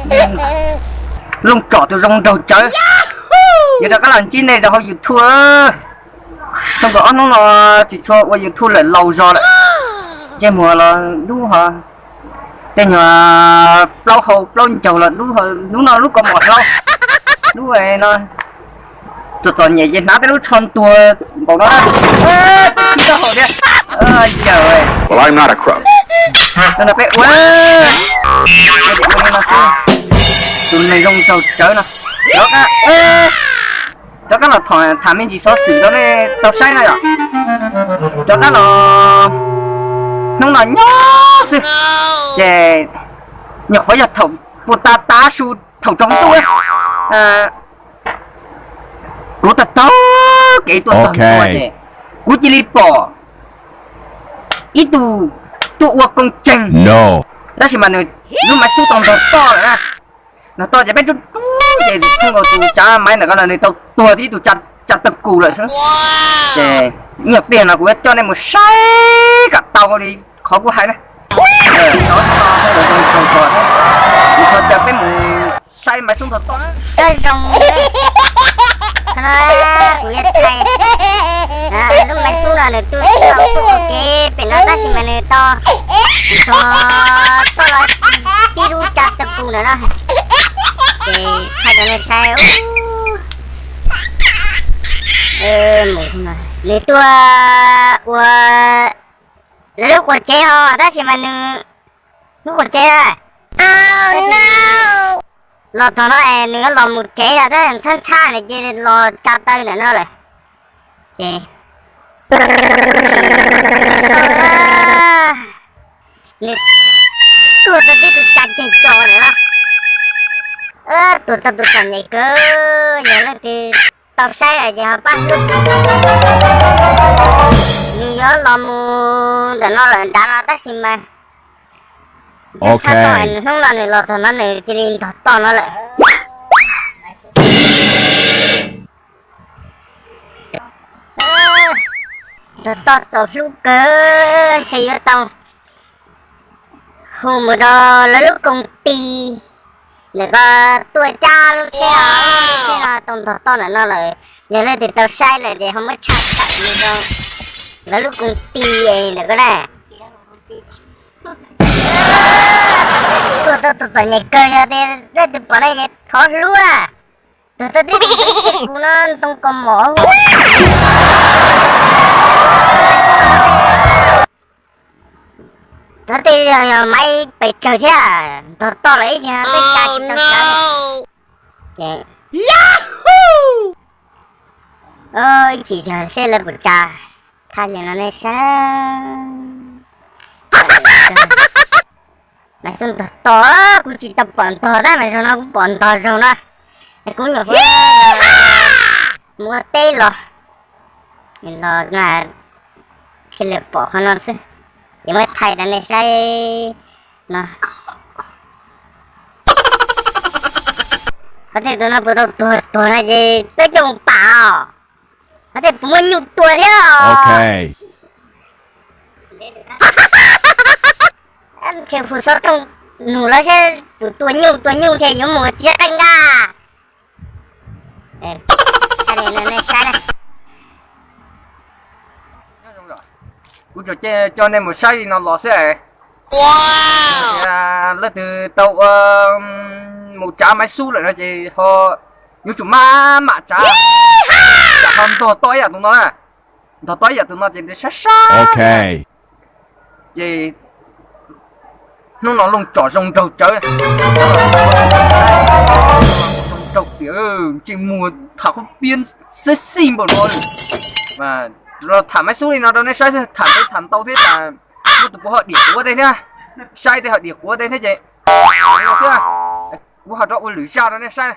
Looj Tsom tus zoo nraug tsawv, yuav rov qab los ntsib nej rau hauv YouTube. Tau nkaus ob hnub no tsis tshua ua YouTube lawm, laus zog lawm. Ntsej muag los dub ho, tej nyuag plaub hau plaub ncaug los dub, hnub no lub kaus mom hlau, lub no txom txom nyem ces hnav peb lub tsho ntuag npaum no. Tib tau hau thiab. Yawm, tus no peb ua, ua li no xwb. Tus neeg zoo nraug tsawv no, rov qab los tham me ntsis xov xwm rau nej tau saib na yom. Rov qab los hnub no nyob xwb, ces nyuam qhuav yog thaum puag ta tav su thaum tsaus ntuj, kuv taug taug kev tuaj txog ntua ces kuv cia li pom ib tug tuaj ua koom tseeg, tab sis mas nws lub maiv xub tau ntog toj lawm na. Ntog toj ces peb rub rub ces thaum nkaus tus tsav maiv ntawm ko no nws tau tuag tib tug tsa taw kus lawm xwb. Ces ib nyuag pliag no kuv yuav coj nej mus saib kom tau li qhov kuv hais na. Kuv tso caw peb mus saib maiv xub ntog toj. Cov zoo, kuv yuav thaij lub maiv xub no nws tuaj tau tuaj ua ke pem no tab sis mas nws tau ntog toj los tib lub tsa taw kus ntawm no. Ces thaij rau nej saib. Nws tuaj ua lawv lub quas tsev os, tab sis mas nws lub quas tsev los txog no es nws yuav los mus tsev lawm, tab ntxhab ntxhab nws cia li los tsa taw ntawm no lawm. Ces nws tuag tau tib tug tsa ceg tso lawm, tuag tau tus txom nyem kawg. Yog leej twg tau saib lawm ces ho pab hlub. Nws yuav los mus ntawm no lawm nrad no tab sis mas hnub no nws los txog no nws cia li ntog toj no lawm. Ntog toj txaus hlub kawg, ntshe yuav tau hu mus rau lawv lub koom tis ntawm ko tuaj cab lub tsheb no, lub tsheb no tau ntog toj ntawm no lawm. Yog leej twg tau saib lawm ces ho muab tshaj tawm mus rau lawv lub koom tis ntawm ko na. Tuag tau tus txom nyem kawg, yog tias leej twg pom no ces thov hlub na. Tuag tau tib tug tsa ceg tso kuv no ntoo kaus mom. Thov tej yog maiv pes tsawg thiab, ntog toj lawm ib txhia peb tsa tsis tau tsav. Ces ib chim yog seb lawv puas tsa. Thaij li no nej saib. Maiv xub ntog toj, kuv tsis tau pom ntog tab mas zaum no kuv pom ntog zaum no. Kuv nyuam qhuav mus ua teb los, los thiaj li pom qhov no xwb. Ces muab thaij rau nej saib no. Qhov tej tus no puas tau tuag, tuag no ces peb coj mus pam os. Qhov tej puas muaj nyuj tua thiab os. Ntshe hu xov tooj nug los saib tus tua nyuj, tua nyuj ntshe yuav mus txiav qeej nqa. Kuv tsuas coj nej mus saib li no los xwb. Tias leej twg tau ua mus tsav maiv xub lawm no ces ho yuav tsum maj mam tsav, tsam ho ntog toj ib yam tus no na. Ntog toj ib yam tus no ces nws sab sab. Ces hnub no Looj Tsom zoo nraug tsawv, zoo nraug tiag, ntsej muag tham khaub piab xeb xij npaum no. Los tham maiv xub li no rau nej saib xwb, tham tej tham ntau thiab tas, muaj tus puav ho diam quav tej thiab, saib tej ho diam quav tej thiab ces no xwb, kuv ho rov ua lwm zaj rau nej saib.